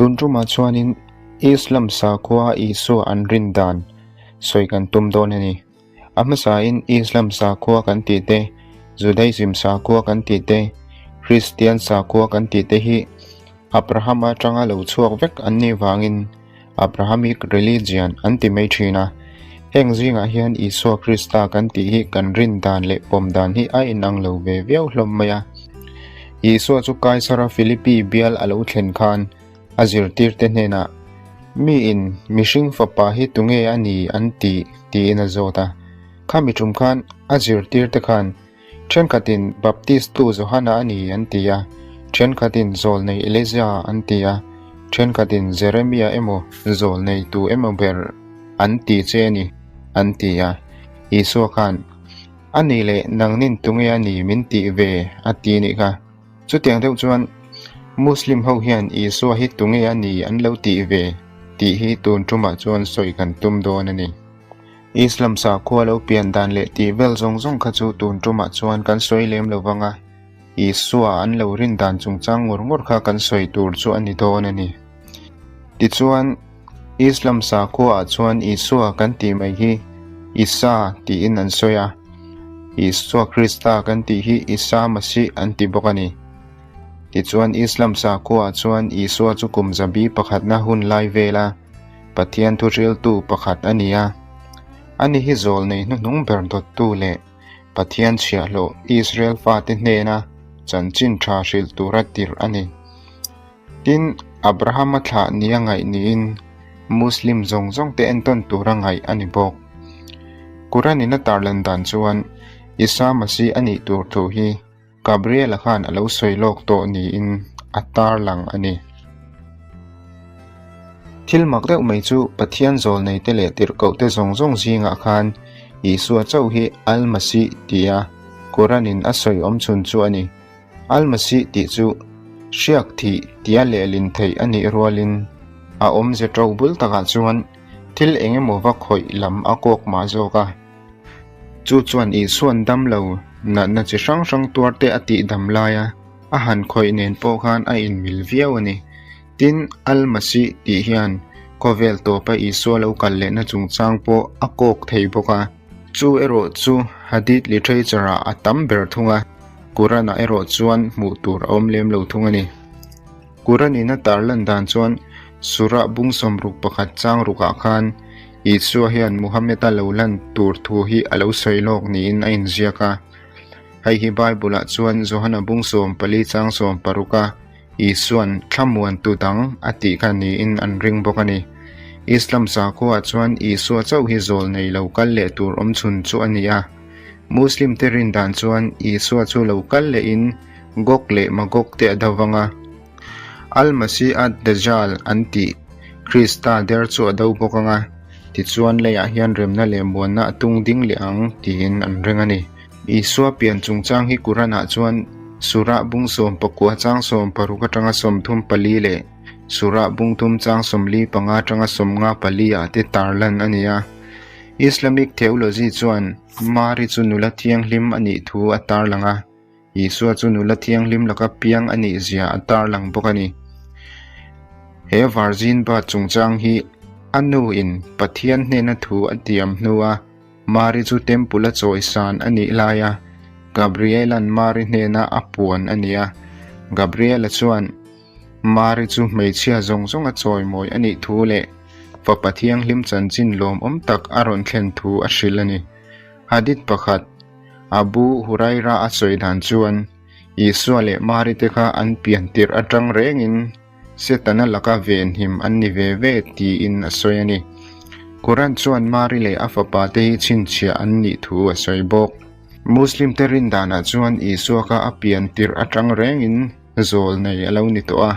Tun tumah chuanin Islam sakhua Isua an rin dan sawi kan tum dawn a ni. A hmasain Islam sakhua kan tih te, Judaism sakhua kan tih te, Kristian sakhua kan tih te hi Abraham atanga lo chhuak vek an nih vangin Abrahamic religion an ti mai thin a. Heng zingah hian Isua Krista kan tih hi kan rin dan leh pawm dan hi a inang lo ve viau hlawm mai a. Isua chu Kaisara Philippi bial a lo thlen khan a zirtirte hnenah, Miin mihring fapa hi tunge a ni an ti? tiin a zawt a. Khami tum khan a zirtirte khan, Thenkhatin Baptistu Johana a ni an ti a, thenkhatin Zawlnei Elija an ti a, thenkhatin Jeremia emaw Zawlnei tu emaw ber an ti che a ni an ti a. Isua khan, A ni leh nangnin tunge a ni min tih ve a ti nih kha. Chutiang deuh chuan Muslim ho hian Isua hi tunge a ni an lo tih ve tih hi tun tumah chuan sawi kan tum dawn a ni. Islam sakhua lo pian dan leh tih vel zawng zawng kha chu tun tumah chuan kan sawi lem lo vang a, Isua an lo rin dan chungchang ngawr ngawr kha kan sawi tur chu a ni dawn a ni. Tichuan, Islam sakhua ah chuan Isua kan tih mai hi Isa tiin an sawi a, Isua Krista kan tih hi Isa Masih an ti bawk a ni. Tichuan, Islam sakhua ah chuan Isua chu kum zabi pakhatna hun lai vela Pathian thuhriltu pakhat a ni a. Ani hi zawlnei hnuhnung ber dawttu leh Pathian chhiahhlawh Israel fate hnena chanchin tha hrilh tura tirh a ni. Tin, Abrahama thlah ni a ngaih niin Muslim zawng zawng te entawn tura ngaih a ni bawk. Quran-in a tarlan dan chuan Isa Masih a nih tur thu hi Gabriel-a khan a lo sawi lawk tawh niin a tarlang a ni. Thil mak deuh mai chu Pathian zawlneite leh tirhkohte zawng zawng zingah khan Isua chauh hi Al-Masih tia Quran-in a sawi awm chhun chu a ni. Al-Masih tih chu hriak thih tia lehlin theih a nih rualin a awmze ṭo bul takah chuan thil eng emaw va khawih lam a kawk mah zawk a. Chu chuan Isua'n dam lo natna chi hrang hrang tuarte a tih dam laia a han khawih nen pawh khan a inmil viau a ni. Tin, Al-Masih tih hian khawvel tawpa Isua lo kal lehna chungchang pawh a kawk thei bawk a. Chu erawh chu Hadith literature-ah a tam ber thung a, Quran-ah erawh chuan hmuh tur a awm lem lo thung a ni. Quran-in a tarlan dan chuan Surah bung sawmruk pakhat chang rukah khan Isua hian Muhammad-a lo lan tur thu hi a lo sawi lawk niin a inziak a. Hei hi Bible-ah chuan Johana bung 14 chang 16-a Isua'n thlamuantu dang a tih kha niin an ring bawk a ni. Islam sakhuaah chuan Isua chauh hi zawl nei lo kal leh tur awm chhun chu a ni a. Muslim te rin dan chuan Isua chu lo kal lehin Gog leh Magog te a do vang a. Al-Masih ad-Dajjal an tih Krista der chu a do bawk ang a, tichuan leiah hian remna leh muanna a tung ding leh ang tiin an ring a ni. Isua pian chungchang hi Quran-ah chuan Surah bung 19 chang 16 atanga 34 leh Surah bung thum chang 45 atanga 54 ah te tarlan a ni a. Islamic theology chuan Mari chu nula thianghlim a nih thu a tarlang a, Isua chu nula thianghlim laka piang a nih zia a tarlang bawk a ni. He virgin birth chungchang hi a nuin Pathian hnena thu a tiam hnua Mari chu Temple a chawisan a nih laia Gabriel-a'n Mari hnena a puan a ni a. Gabriel-a chuan Mari chu hmeichhia zawng zawnga chawimawi a nih thu leh Fapa Thianghlim chanchin lawmawm tak a rawn thlen thu a hrilh a ni. Hadith pakhat, Abu Hurairah a sawi dan chuan, Isua leh Mari te kha an pian tirh atang rengin Setana laka venhim an ni ve ve tiin a sawi a ni. Quran chuan Mari leh a fapa te hi chhinchhiah an nih thu a sawi bawk. Muslim te rin danah chuan Isua kha a pian tirh atang rengin zawl nei a lo ni tawh a.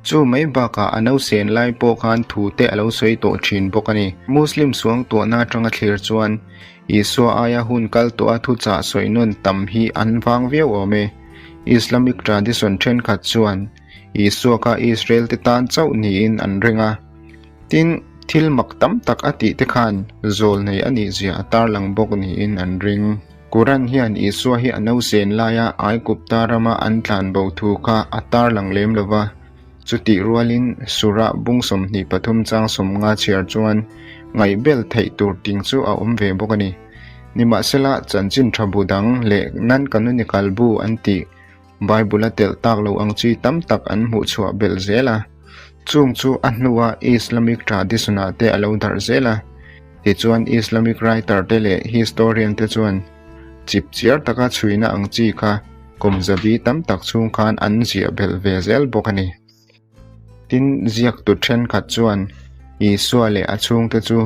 Chu mai bakah a nausen lai pawh khan thu te a lo sawi tawh thin bawk a ni. Muslim suangtuahna atanga thlir chuan Isua aia hun kal tawha thuchah sawi nawn tam hi an vang viau awm e. Islamic tradition thenkhat chuan Isua kha Israel te tan chauh niin an ring a. Tin, thil mak tam tak a tih te khan zawl nei a nih zia a tarlang bawk niin an ring. Quran hian Isua hi a nausen laia Aigupta rama an tlanbo thu kha a tarlang lem lo va. Chutih rualin Surah bung 23 chang 50 chhiar chuan ngaihbel theih tur ting chu a awm ve bawk a ni. Nimahsela, chanchin tha bu dang leh non-canonical bu an tih Bible a telh tak lo ang chi tam tak an hmuh chhuah belh zel a. Chung chu a hnua Islamic tradition-ah te a lo darh zel a. Tichuan Islamic writer te leh historian te chuan chip chiar taka chhuina ang chi kha kum zabi tam tak chhung khan an ziah belh ve zel bawk a ni. Tin, ziaktu thenkhat chuan Isua leh a chhungte chu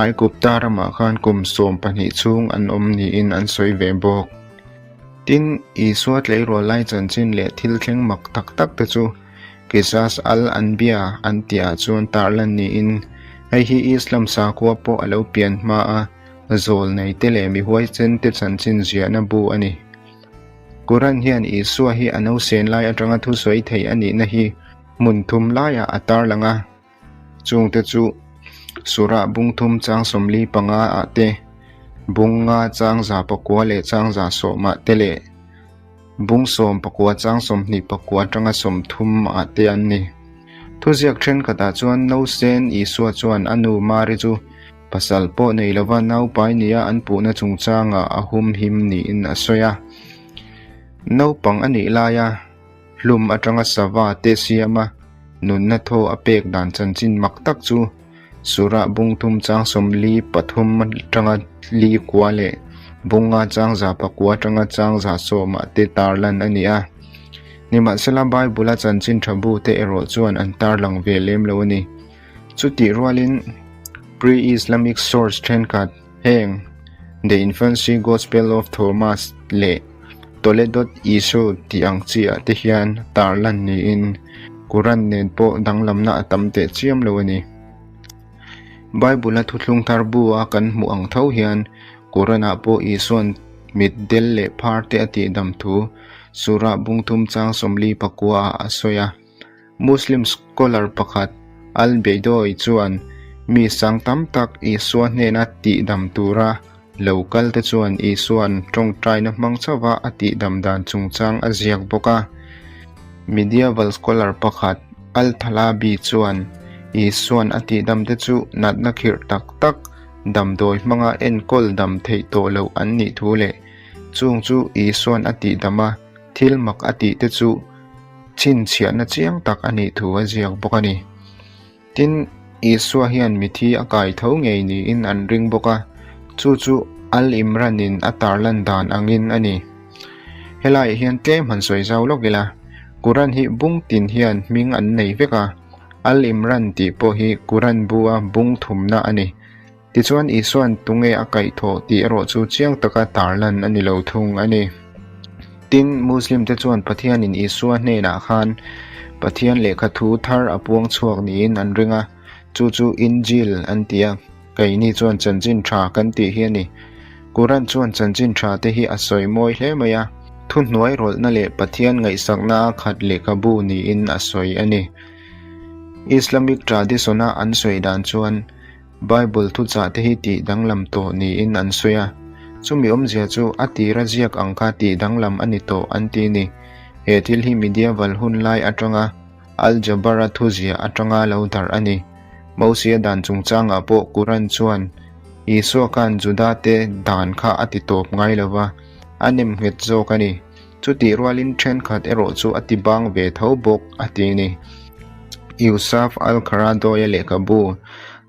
Aigupta ramah khan kum 12 chhung an awm niin an sawi ve bawk. Tin, Isua tleirawl lai chanchin leh thil thleng mak tak tak te chu Qisas al-Anbiya an tihah chuan tarlan niin hei hi Islam sakhua pawh a lo pian hma a zawlnei te leh mi huaisen te chanchin ziahna bu a ni. Quran hian Isua hi a nausen lai atanga thusawi thei a nihna hi hmun thum laiah a tarlang a, chungte chu Surah bung thum chang 45 ah te, bung nga chang 109 leh chang 110 ah te leh bung 19 chang 29 atanga 30 ah te an ni. Thuziak thenkhatah chuan nausen Isua chuan a nu Mari chu Pasal pawh nei lova naupai nia an puhna chungchangah a humhim niin a sawi a. Naupang a nih laia hlum atanga sava te siama nunna thaw a pek dan chanchin mak tak chu Surah bung thum chang 43 atanga li kua leh bung nga chang 9 atanga chang 10 ah te tarlan a ni a. Nimahsela Bible-a chanchin tha bu te erawh chuan an tarlang ve lem lo a ni. Chutih rualin pre-Islamic source thenkhat heng The Infancy Gospel of Thomas leh Toledot Yeshu tih ang chiah te hian tarlan niin Quran nen pawh danglamna a tam teh chiam lo a ni. Bible-a thuthlung thar bu a kan hmuh ang tho hian Quran-ah pawh Isua'n mit del leh phar te a tihdam thu Surah bung thum chang 49 ah a sawi a. Muslim scholar pakhat Al-Beidawi chuan mi sang tam tak Isua hnena tihdam tura lo kal te chuan Isua'n tawngtaina hmang chauha a tihdam dan chungchang a ziak bawk a. Medieval scholar pakhat Al-Thalabi chuan Isua'n a tihdam te chu natna khirh tak tak damdawi hmanga enkawl dam theih tawh loh an nih thu leh chung chu Isua'n a tihdam a, thil mak a tih te chu chhinchhiahna chiang tak a nih thu a ziak bawk a ni. Tin, Isua hian mithi a kai tho ngei niin an ring bawk a, chu chu Al-Imran-in a tarlan dan angin a ni. Helaiah hian tlem han sawi zau lawk ila, Quran hi bung tin hian hming an nei vek a, Al-Imran tih pawh hi Quran bu-a bung thumna a ni. Tichuan Isua'n tunge a kaihthawh tih erawh chu chiang taka tarlan a ni lo thung a ni. Tin, Muslim-te chuan Pathianin Isua hnenah khan Pathian lehkha thu thar a puang chhuak niin an ring a, chu chu Injil an ti a, keini chuan chanchin tha kan tih hi a ni. Quran chuan chanchin tha te hi a sawi mawi hle mai a, thuhnuai rawlhna leh Pathian ngaihsakna a khat lehkhabu niin a sawi a ni. Islamic tradition-a an sawi dan chuan Bible thuchah te hi tih danglam tawh niin an sawi a, chumi awmzia chu a tira ziak ang kha tih danglam a ni tawh an ti ni. He thil hi medieval hun lai atanga Al-Jabbar-a thuziah atanga lo darh a ni. Mosia dan chungchangah pawh Quran chuan Isua khan Juda-te dan kha a ti tawp ngai lo va, a nem nghet zawk a ni. Chutih rualin thenkhat erawh chu a ti bang ve tho bawk a ti a ni. Yousaf Al-Qaradawi-a lehkhabu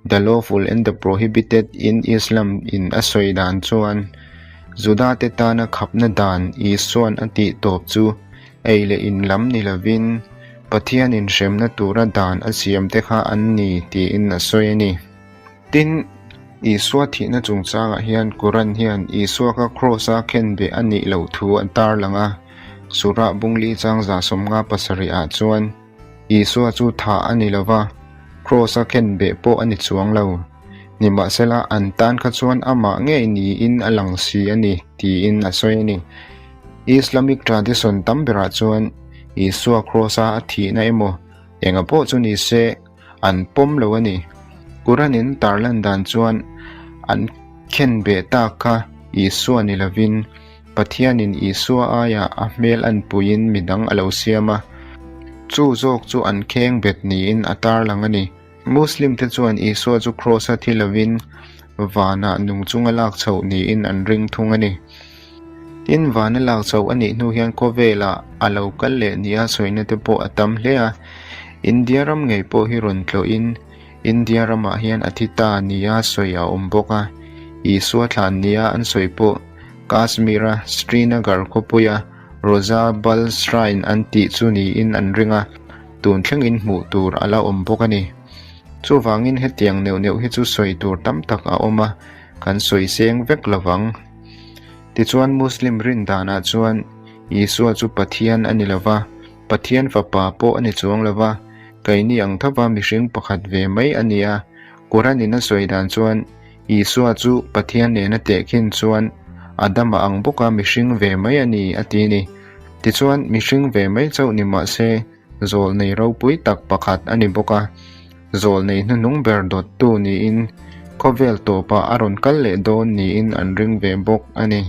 The Lawful and the Prohibited in Islam in a sawi dan chuan Juda-te tana khapna dan Isua'n a tih tawp chu ei leh in lam ni lovin Pathianin hremna tura dan a siam te kha an ni tiin a sawi a ni. Tin, Isua thihna chungchangah hian Quran hian Isua kha Kraws-a khenbeh a nih loh thu a tarlang a. Surah bungli chang 57 ah chuan Isua chu thah a ni lova, Kraws-a khenbeh pawh a ni chuang lo. Nimahsela, an tan kha chuan amah ngei niin a lang si a ni, tiin a sawi a ni. Islamic tradition tam berah chuan Isua Kraws-a a thihna emaw enga pawh chu ni se, an pawm lo a ni. Quran-in tarlan dan chuan an khenbeh tak kha Isua ni lovin Pathianin Isua aiah a hmel anpuiin midang a lo siam a. Chu zawk chu an kheng bet niin a tarlang a ni. Muslim te chuan Isua chu Kraws-a thi lovin vanah nung chunga lak chhoh niin an ring thung a ni. Tin, vana lak chhoh a nih hnu hian khawvelah a lo kal leh nia sawina te pawh a tam hle a. India ram ngei pawh hi rawn tlawhin India ramah hian a thi ta nia sawi a awm bawk a. Isua thlan nia an sawi pawh Kashmir-a Srinagar khawpuia Roza Bal Shrine an tih chu niin an ring a. Tun thlengin hmuh tur a la awm bawk a ni. Chuvangin hetiang neuh neuh hi chu sawi tur tam tak a awm a, kan sawi seng vek lo vang. Tichuan Muslim rin danah chuan Isua chu Pathian a ni lo va, Pathian fapa pawh a ni chuang lo va, keini ang thova mihring pakhat ve mai a ni a. Quran-in a sawi dan chuan Isua chu Pathian nena tehkhin chuan Adama ang bawka mihring ve mai a ni a ti a ni. Tichuan mihring ve mai chauh ni mah se, Zawlnei ropui tak pakhat a ni bawk a, zawlnei hnuhnung ber dawttu niin khawvel tawpah a rawn kal leh dawn niin an ring ve bawk a ni.